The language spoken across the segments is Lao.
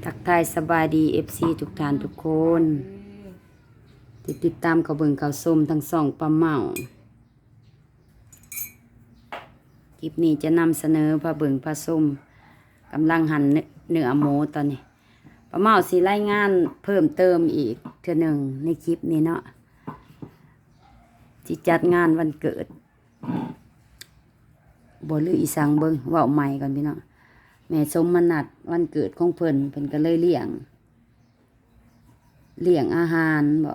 ທັກທາຍສະບາຍດີ ເອັຟຊີ ທຸກທ່ານທຸກຄົນ ທີ່ຕິດຕາມເຂົ້າເບິ່ງເຂົ້າຊົມທາງຊ່ອງປ້າເມົ້າ. ຄລິບນີ້ຈະນຳສະເໜີພາເບິ່ງພາຊົມ ກຳລັງຫັ່ນເນື້ອ ເນື້ອໝູຕອນນີ້. ປ້າເມົ້າຊິລາຍງານເພີ່ມເຕີມອີກເທື່ອໜຶ່ງໃນຄລິບນີ້ເນາະ ຊິຈັດງານວັນເກີດ ບໍ່ລືອີສັງ ເບິ່ງ ເວົ້າໃໝ່ກ່ອນພີ່ນ້ອງ. ແມ່ສົມມະນັດ ວັນເກີດຂອງເພິ່ນ ເພິ່ນກໍເລີຍລ້ຽງ ລ້ຽງອາຫານບໍ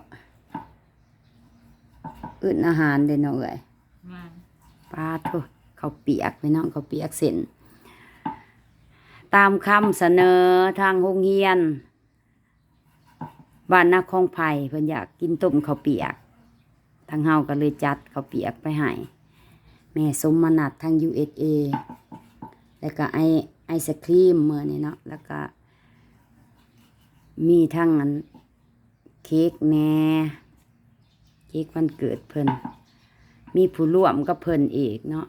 ເອີ້ນອາຫານເດ້ເນາະເອື້ອຍ. ແມ່ນ. ປາໂທ້ ເຂົ້າປຽກພີ່ນ້ອງ ເຂົ້າປຽກເສັ້ນ ຕາມຄຳສະເໜີທາງໂຮງຮຽນ ບ້ານນາຄອງໄຜ່ ເພິ່ນຢາກກິນຕົ້ມເຂົ້າປຽກ ທາງເຮົາກໍເລີຍຈັດເຂົ້າປຽກໄປໃຫ້ແມ່ສົມມະນັດທາງ ຢູເອສເອ ແລ້ວກໍໄອ ໄອສະຄຣີມມື້ນີ້ເນາະ ແລ້ວກໍມີທັງອັນເຄ້ກແດ່ ເຄ້ກວັນເກີດເພິ່ນ ມີຜູ້ຮ່ວມກັບເພິ່ນອີກເນາະ.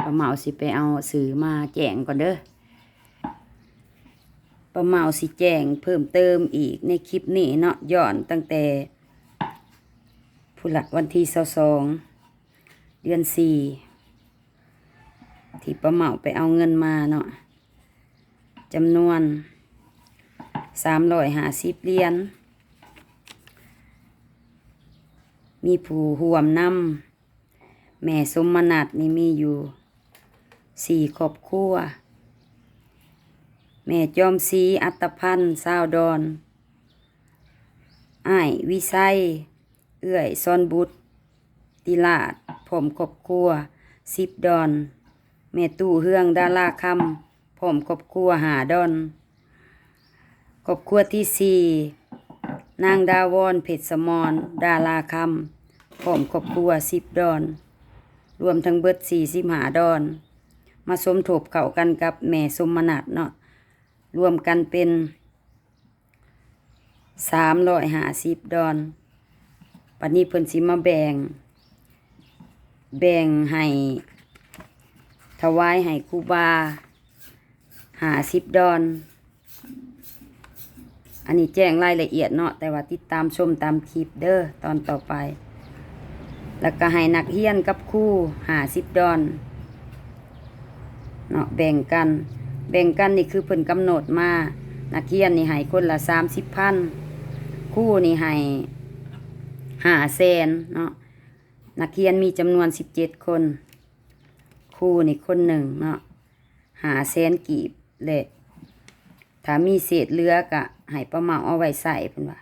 ປ້າເມົ້າຊິໄປເອົາຊື່ມາແຈ້ງກ່ອນເດີ ປ້າເມົ້າຊິແຈ້ງເພີ່ມເຕີມອີກໃນຄລິບນີ້ເນາະ ຍ້ອນຕັ້ງແຕ່ພຸ້ນລະ ວັນທີຊາວສອງ ເດືອນສີ່ ທີ່ປ້າເມົ້າໄປເອົາເງິນມາເນາະ ຈຳນວນສາມຮ້ອຍຫ້າສິບຫຼຽນ ມີຜູ້ຮ່ວມນຳ ແມ່ສົມມະນັດນີ້ມີຢູ່ສີ່ຄອບຄົວ ແມ່ຈອມສີ ອັດຕະພັນ ຊາວດອນ ອ້າຍວິໄຊ ເອື້ອຍສອນບຸດ ຕິລາດ ພ້ອມຄອບຄົວ ສິບດອນ, ແມ່ຕູ້ເຮືອງ ດາລາຄຳ ພ້ອມຄອບຄົວ ຫ້າດອນ. ຄອບຄົວທີສີ່ ນາງດາວອນ ເພັດສະໝອນ ດາລາຄຳ ພ້ອມຄອບຄົວ ສິບດອນ, ລວມທັງເບິດ ສີ່ສິບຫ້າດອນ ມາສົມທົບເຂົ້າກັນກັບແມ່ສົມມະນັດເນາະ ລວມກັນເປັນ ສາມຮ້ອຍຫ້າສິບດອນ. ບັດນີ້ເພິ່ນຊິມາແບ່ງ ແບ່ງໃຫ້ ຖວາຍໃຫ້ຄູບາ ຫ້າສິບດອນ. ອັນນີ້ແຈ້ງລາຍລະອຽດເນາະ ແຕ່ວ່າຕິດຕາມຊົມຕາມຄລິບເດີ ຕອນຕໍ່ໄປ. ແລ້ວກໍໃຫ້ນັກຮຽນກັບຄູ ຫ້າສິບດອນເນາະ ແບ່ງກັນ ແບ່ງກັນນີ້ຄືເພິ່ນກຳນົດມາ ນັກຮຽນນີ້ໃຫ້ຄົນລະສາມສິບພັນ ຄູນີ້ໃຫ້ຫ້າແສນເນາະ. ນັກຮຽນມີຈຳນວນສິບເຈັດຄົນ ຄູນີ້ຄົນໜຶ່ງເນາະ ຫ້າແສນກີບ ແລະ ຖ້າມີເສດເຫຼືອກະໃຫ້ປ້າເມົ້າເອົາໄວ້ໃຊ້ ເພິ່ນວ່າ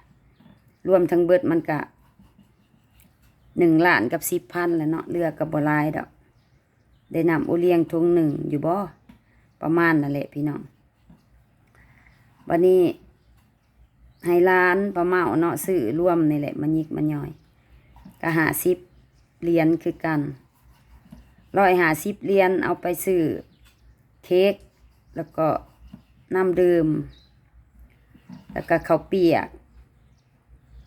ລວມທັງເບິດມັນກະໜຶ່ງລ້ານກັບສິບພັນແຫຼະເນາະ ເຫຼືອກະບໍ່ຫຼາຍດອກ ໄດ້ນ້ຳໂອລ້ຽງຖົງໜຶ່ງຢູ່ບໍ ປະມານນັ້ນແຫຼະພີ່ນ້ອງ. ບັດນີ້ ໃຫ້ຫຼານປ້າເມົ້າເນາະ ຊື້ລວມນີ້ແຫຼະ ມາຍິກມາຍ່ອຍ ກະຫ້າສິບຫຼຽນຄືກັນ ຮ້ອຍຫ້າສິບຫຼຽນ ເອົາໄປຊື້ເຄ້ກ ແລ້ວກໍນ້ຳດື່ມ ແລ້ວກໍເຂົ້າປຽກ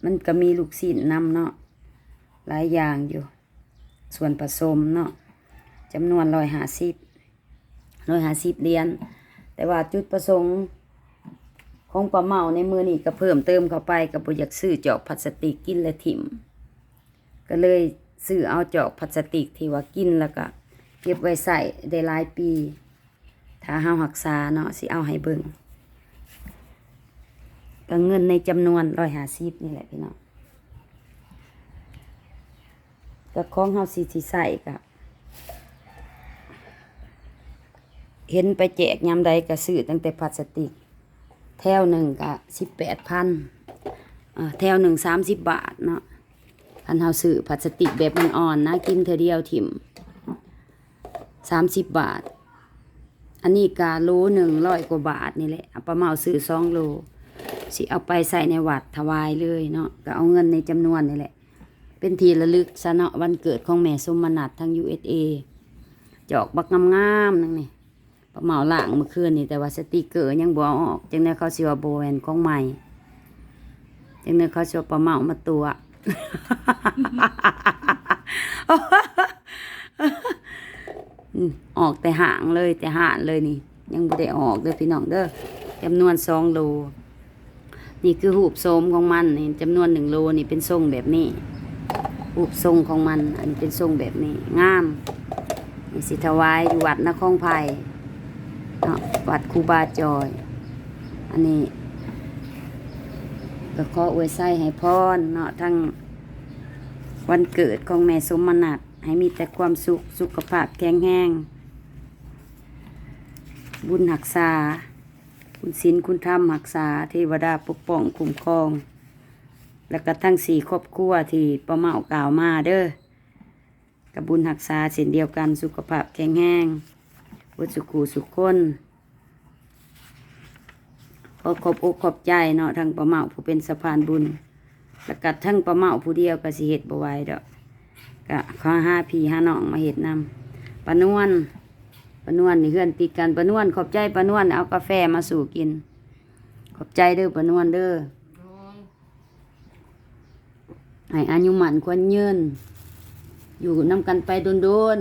ມັນກໍມີລູກຊີ້ນນຳເນາະ ຫຼາຍຢ່າງຢູ່ ສ່ວນປະສົມເນາະ ຈຳນວນຮ້ອຍຫ້າສິບ ຮ້ອຍຫ້າສິບຫຼຽນ. ແຕ່ວ່າຈຸດປະສົງຂອງປ້າເມົ້າໃນມື້ນີ້ກໍເພີ່ມເຕີມເຂົ້າໄປ ກໍບໍ່ຢາກຊື້ຈອກພລາສຕິກກິນແລະຖິ້ມ ກໍເລີຍຊື້ເອົາຈອກພລາສຕິກທີ່ວ່າກິນແລ້ວກໍເກັບໄວ້ໃຊ້ໄດ້ຫຼາຍປີ ຖ້າເຮົາຮັກສາເນາະ ຊິເອົາໃຫ້ເບິ່ງ ກໍເງິນໃນຈຳນວນຮ້ອຍຫ້າສິບນີ້ແຫຼະພີ່ນ້ອງ ກໍຂອງເຮົາຊິ ຊິໃຊ້ກໍເຫັນໄປແຈກຍາມໃດກໍຊື້ຕັ້ງແຕ່ພລາສຕິກ ແຖວໜຶ່ງກໍສິບແປດພັນ ເອີ ແຖວໜຶ່ງສາມສິບບາດເນາະ ຄັນເຮົາຊື້ພລາສຕິກແບບອ່ອນໆນະ ກິນເທື່ອດຽວຖິ້ມ ສາມສິບບາດ. ອັນນີ້ກະໂລໜຶ່ງຮ້ອຍກວ່າບາດນີ້ແຫຼະ ປ້າເມົ້າຊື້ສອງໂລ ຊິເອົາໄປໃສ່ໃນວັດຖວາຍເລີຍເນາະ ກໍເອົາເງິນໃນຈຳນວນນີ້ແຫຼະ ເປັນທີ່ລະລຶກຊະເນາະ ວັນເກີດຂອງແມ່ສົມມະນັດທາງ ຢູເອສເອ ຈອກບັກງາມໆໜຶ່ງນີ້ ປ້າເມົ້າລ້າງມື້ຄືນນີ້ ແຕ່ວ່າສະຕິກເກີຍັງບໍ່ເອົາອອກ ຈັ່ງໃດເຂົາຊິວ່າບໍ່ແມ່ນຂອງໃໝ່ ຈັ່ງໃດເຂົາຊິວ່າປ້າເມົ້າມາຕົວະ ອອກແຕ່ຫ້າງເລີຍ ແຕ່ຮ້ານເລີຍນີ້ ຍັງບໍ່ໄດ້ອອກເດີພີ່ນ້ອງເດີ ຈຳນວນສອງໂລ ນີ້ຄືຮູບໂສມຂອງມັນນີ້ ຈຳນວນໜຶ່ງໂລນີ້ເປັນຊົງແບບນີ້ ຮູບຊົງຂອງມັນ ອັນນີ້ເປັນຊົງແບບນີ້ ງາມ. ນີ້ຊິຖວາຍຢູ່ວັດນະຄອນໄພເນາະ ວັດຄູບາຈອຍ. ອັນນີ້ກໍຂໍອວຍໄຊໃຫ້ພອນເນາະ ທັງວັນເກີດຂອງແມ່ສົມມະນັດ ໃຫ້ມີແຕ່ຄວາມສຸກ ສຸຂະພາບແຂງແຮງ ບຸນຮັກສາ ຄຸນສິນຄຸນທຳຮັກສາ ເທວະດາປົກປ້ອງຄຸ້ມຄອງ ແລ້ວກະທັງສີ່ຄອບຄົວທີ່ປ້າເມົ້າກ່າວມາເດີ ກະບຸນຮັກສາເຊັ່ນດຽວກັນ ສຸຂະພາບແຂງແຮງເບິດສູ່ຄູ່ສູ່ຄົນ. ຂໍຂອບອົກຂອບໃຈເນາະ ທັງປ້າເມົ້າຜູ້ເປັນສະພານບຸນ ແລ້ວກະທັງປ້າເມົ້າຜູ້ດຽວກະຊິເຮັດບໍ່ໄຫວດອກ ກະຂໍຫາພີ່ຫານ້ອງມາເຮັດນຳ. ປ້ານວນ ປ້ານວນນີ້ເຮືອນຕິດກັນ ປ້ານວນ ຂອບໃຈປ້ານວນ ເອົາກາແຟມາສູ່ກິນ ຂອບໃຈເດີປ້ານວນເດີ. ໃຫ້ອາຍຸໝັ້ນຂວັນຍືນ ຢູ່ນຳກັນໄປດົນໆ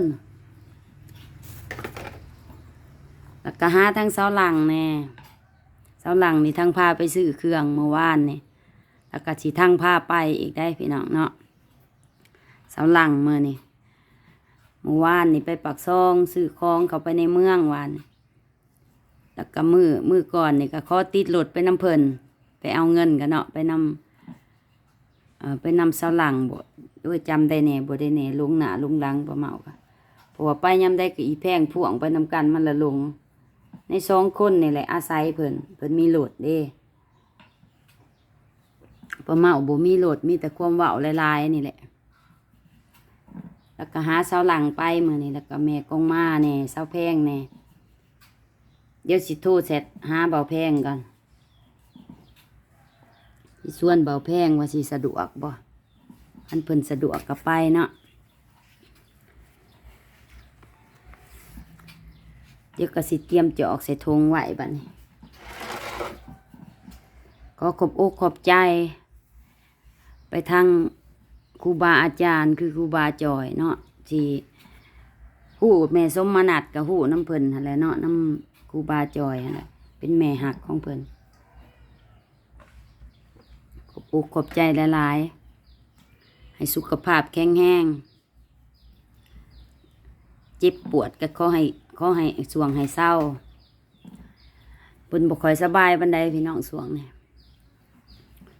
ແລ້ວກະຫາທາງສາວຫຼັ່ງແດ່ ສາວຫຼັ່ງນີ້ທັງພາໄປຊື້ເຄື່ອງມື້ວານນີ້ ແລ້ວກະຊິທັງພາໄປອີກໄດ໋ພີ່ນ້ອງເນາະ. ສາວຫຼັ່ງມື້ນີ້ ມື້ວານນີ້ໄປປາກຊ່ອງ ຊື້ຂອງເຂົ້າໄປໃນເມືອງວານນີ້ ແລ້ວກະມື້ ມື້ກ່ອນນີ້ກະຂໍຕິດລົດໄປນຳເພິ່ນ ໄປເອົາເງິນກະເນາະ ໄປນຳ ເອີ ໄປນຳສາວຫຼັ່ງບໍ ໂອ້ຍ ຈຳໄດ້ແດ່ບໍ່ໄດ້ແດ່ ຫຼົງໜ້າຫຼົງຫຼັງປ້າເມົ້າກະ ເພາະວ່າໄປຍາມໃດກະອີ່ແພງພ່ວງໄປນຳກັນ ມັນລະຫຼົງ. ໃນສອງຄົນນີ້ແຫຼະອາໄສເພິ່ນ ເພິ່ນມີລົດເດ້ ປ້າເມົ້າບໍ່ມີລົດ ມີແຕ່ຄວາມເວົ້າຫຼາຍໆນີ້ແຫຼະ. ແລ້ວກະຫາສາວຫຼັ່ງໄປມື້ນີ້ ແລ້ວກະແມ່ກອງມາແດ່ ສາວແພງແດ່. ດຽວຊິໂທແຊັດຫາບ່າວແພງກ່ອນ ຊິຊວນບ່າວແພງວ່າຊິສະດວກບໍ່ ຄັນເພິ່ນສະດວກກະໄປເນາະ. ດຽວກະຊິຕຽມຈອກໃສ່ຖົງໄວ້ບັດນີ້. ຂໍຂອບອົກຂອບໃຈ ໄປທາງຄູບາອາຈານ ຄືຄູບາຈອຍເນາະ ທີ່ຮູ້ແມ່ສົມມະນັດກະຮູ້ນຳເພິ່ນຫັ້ນແຫຼະເນາະ ນຳຄູບາຈອຍຫັ້ນແຫຼະ ເປັນແມ່ຮັກຂອງເພິ່ນ. ຂອບອົກຂອບໃຈຫຼາຍໆ ໃຫ້ສຸຂະພາບແຂງແຮງ ເຈັບປວດກະຂໍໃຫ້ ຂໍໃຫ້ຊ່ວງໃຫ້ເຊົາ. ເພິ່ນບໍ່ຄ່ອຍສະບາຍປານໃດພີ່ນ້ອງຊ່ວງນີ້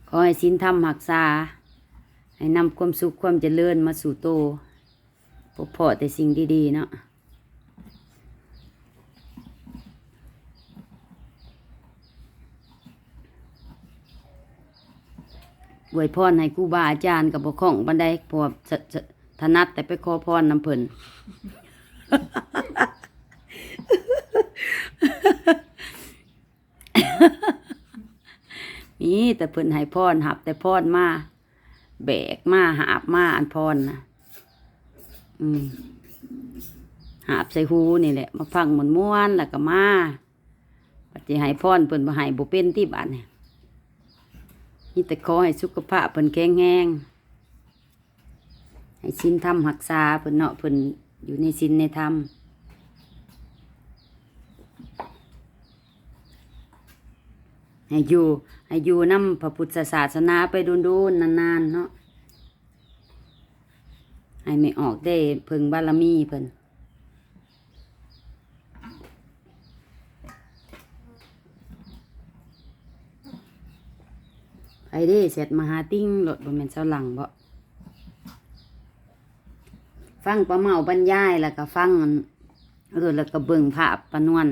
ຂໍໃຫ້ສິນທຳຮັກສາ ໃຫ້ນຳຄວາມສຸກຄວາມຈະເລີນມາສູ່ໂຕ ພົບພໍ້ແຕ່ສິ່ງດີໆເນາະ. ອວຍພອນໃຫ້ຄູບາອາຈານກະບໍ່ຄ່ອງປານໃດ ເພາະວ່າ ຖະ ຖະ ຖະໜັດແຕ່ໄປຂໍພອນນຳເພິ່ນ. ມີແຕ່ເພິ່ນໃຫ້ພອນ ຮັບແຕ່ພອນມາ ແບກມາ ຫາບມາ ອັນພອນນະ ອືມ ຫາບໃສ່ຫູນີ້ແຫຼະ ມາຟັງມ່ວນໆ ແລ້ວກະມາ ບັດຊິໃຫ້ພອນເພິ່ນບໍ່ໃຫ້ບໍ່ເປັນຕິບາດນີ້. ມີແຕ່ຂໍໃຫ້ສຸຂະພາບເພິ່ນແຂງແຮງ ໃຫ້ສິນທຳຮັກສາເພິ່ນເນາະ ເພິ່ນຢູ່ໃນສິນໃນທຳ ໃຫ້ຢູ່ ໃຫ້ຢູ່ນຳພະພຸດທະສາສະໜາໄປດົນໆ ນານໆເນາະ ໃຫ້ແມ່ອອກໄດ້ເພິ່ງບາລະມີເພິ່ນ. ໃຜເດ້ແຊັດມາຫາຕິ່ງໂລດ ບໍ່ແມ່ນສາວຫຼັ່ງບໍ? ຟັງປ້າເມົ້າບັນຍາຍ ແລ້ວກະຟັງ ເອີ ແລ້ວກະເບິ່ງພາບປ້ານວນ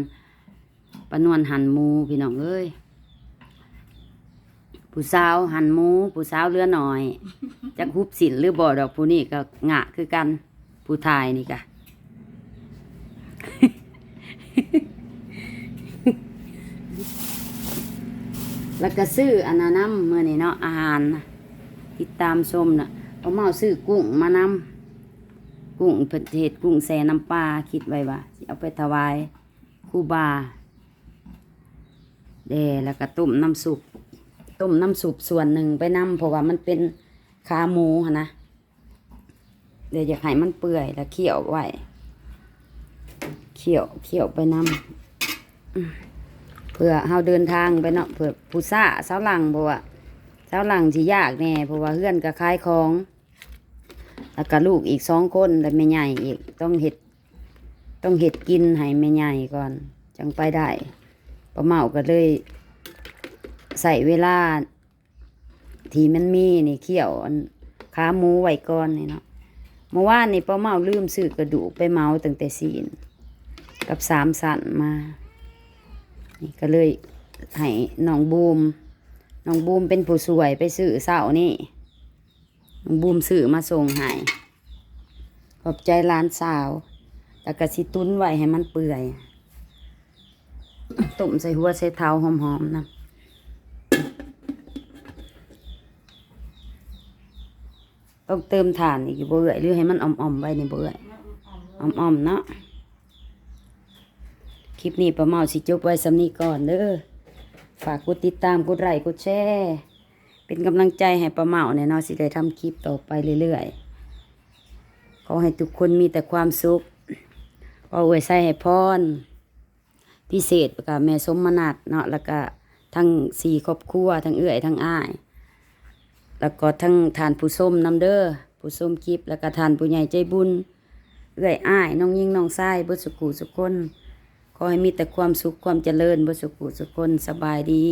ປ້ານວນຫັນໝູພີ່ນ້ອງເອີຍ. ຜູ້ສາວຫັນໝູ ຜູ້ສາວເຫຼືອໜ້ອຍ ຈັກຮຸບສິ້ນຫຼືບໍ່ດອກ ຜູ້ນີ້ກະງະຄືກັນ ຜູ້ຖ່າຍນີ້ກະ ແລ້ວກະຊື້ອັນນັ້ນນຳ ມື້ນີ້ເນາະ ອາຫານນະ ຕິດຕາມຊົມນະ ປ້າເມົ້າຊື້ກຸ້ງມານຳ ກຸ້ງເພິ່ນເຮັດກຸ້ງແຊ່ນ້ຳປາ ຄິດໄວ້ວ່າຊິເອົາໄປຖວາຍຄູບາ ແດ່ ແລ້ວກະຕົ້ມນ້ຳຊຸບ ຕົ້ມນ້ຳຊຸບສ່ວນໜຶ່ງໄປນຳ ເພາະວ່າມັນເປັນຂາໝູຫັ້ນນະ ແລ້ວຢາກໃຫ້ມັນເປື່ອຍ ແລ້ວຄ້ຽວໄວ້ ຄ້ຽວ ຄ້ຽວໄປນຳ ອືມ เพื่อเฮาเดินทางไปเนาะ เพื่อผู้ซ่าสาวหลัง เพราะว่าสาวหลังสิยากแหน่ เพราะว่าเฮือนก็ขายของ แล้วก็ลูกอีกสองคน และแม่ใหญ่อีก ต้องเฮ็ด ต้องเฮ็ดกินให้แม่ใหญ่ก่อน จั่งไปได้ ป้าเมาก็เลยใช้เวลา ที่มันมีนี่ เคี่ยวอันขาหมูไว้ก่อนนี่เนาะ เมื่อวานนี่ป้าเมาลืมซื้อกระดูก ไปเหมาตั้งแต่ซี้นกับสามสันมา นี่ก็เลยให้น้องบูม น้องบูมเป็นผู้ช่วยไปซื้อเช้านี่ น้องบูมซื้อมาส่งให้ ขอบใจหลานสาว แล้วก็สิตุนไว้ให้มันเปื่อย ต้มใส่หัวใส่เท้าหอมๆนะ ต้องเติมถ่านอีกอยู่บ่เอื้อย หรือให้มันอ่อมๆไว้นี่บ่เอื้อย อ่อมๆเนาะ คลิปนี้ป้าเมาสิจบไว้ส่ำนี้ก่อนเด้อ ฝากกดติดตาม กดไลค์ กดแชร์ เป็นกำลังใจให้ป้าเมาแหน่เนาะ สิได้ทำคลิปต่อไปเรื่อยๆ ขอให้ทุกคนมีแต่ความสุข ขออวยชัยให้พร พิเศษกับแม่สมนัสเนาะ แล้วก็ทั้งสี่ครอบครัว ทั้งเอื้อย ทั้งอ้าย แล้วก็ทั้งท่านผู้ชมนำเด้อ ผู้ชมคลิป แล้วก็ท่านผู้ใหญ่ใจบุญ เอื้อย อ้าย น้องหญิง น้องชาย เบิดสุขุสุคน ขอให้มีแต่ความสุข ความเจริญ เบิดสุขุสุคน สบายดี